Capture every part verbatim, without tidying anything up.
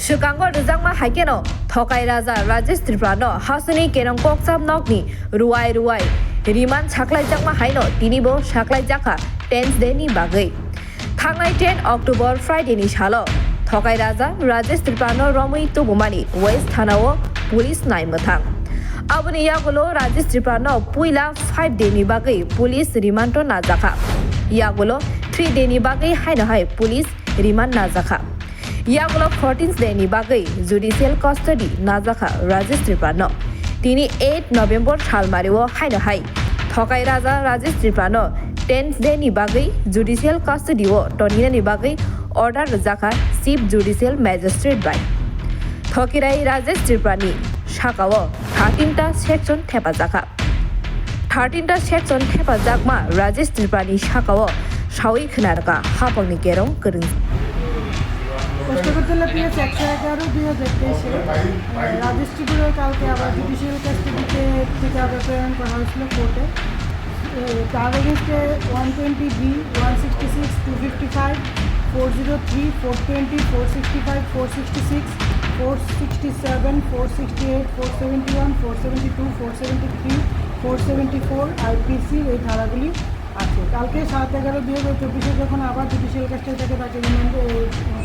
Swkango rwjakma hai kheno Thokai Raja Rajesh Tripura no hasuni kerong kokcham nokni ruai ruai remand saklaijakma hai no tini bo saklaijakha ten day ni bagwi. Thangnai ten October Friday ni salo Thokai Raja Rajesh Tripura no romwi tubumani West Thana o police nai mwthang. Aboni yagulo Rajesh Tripura no puila five day ni bagwi police remand o najakha. Yagulo three day ni bagwi haino hai police remand najakha. Yagulo fourteenth day ni bagwi judicial custody najakha Rajesh Tripura no. Tini eight November salmari o haino hai Thokai Raja Rajesh Tripura no tenth day ni bagwi judicial custody o toninani bagwi order rwjakha Chief Judicial Magistrate bai. Thokirai Rajesh Tripura ni saka o thirteen ta section thepajakha. Thirteen ta section thepajakma Rajesh Tripura ni saka o sawi khwnarwkha hapang ni kerong kwrwng. Kostokortala P S একশো এগারো দুই হাজার তেইশে রাজেশ ত্রিপুরার কালকে আবার জুডিশিয়াল কাস্টডিতে থেকে আবার প্রেরণ করা হয়েছিল কোর্টে। এ, তার এগেনস্টে one twenty B, one sixty six, two fifty five, four zero three, four twenty, four sixty five, four sixty six, four sixty seven, four sixty eight, four seventy one, four seventy two, four seventy three, four seventy four আইপিসির এই ধারাগুলি আছে। কালকে সাত এগারো দুই হাজার চব্বিশে যখন আবার জুডিশিয়াল কাস্টডি থেকে তাকে রিমান্ডে,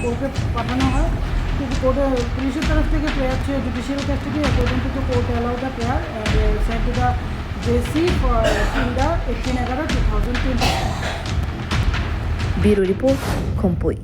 কোর্টে পাঠানো হয়, কিন্তু কোর্টে, পুলিশের তরফ থেকে প্রেয়ার ছিল judicial custody, according to the court allow the prayer and, uh, send to the JC for, in the eighteen এগারো two thousand twenty. Bureau Report, Khumpui.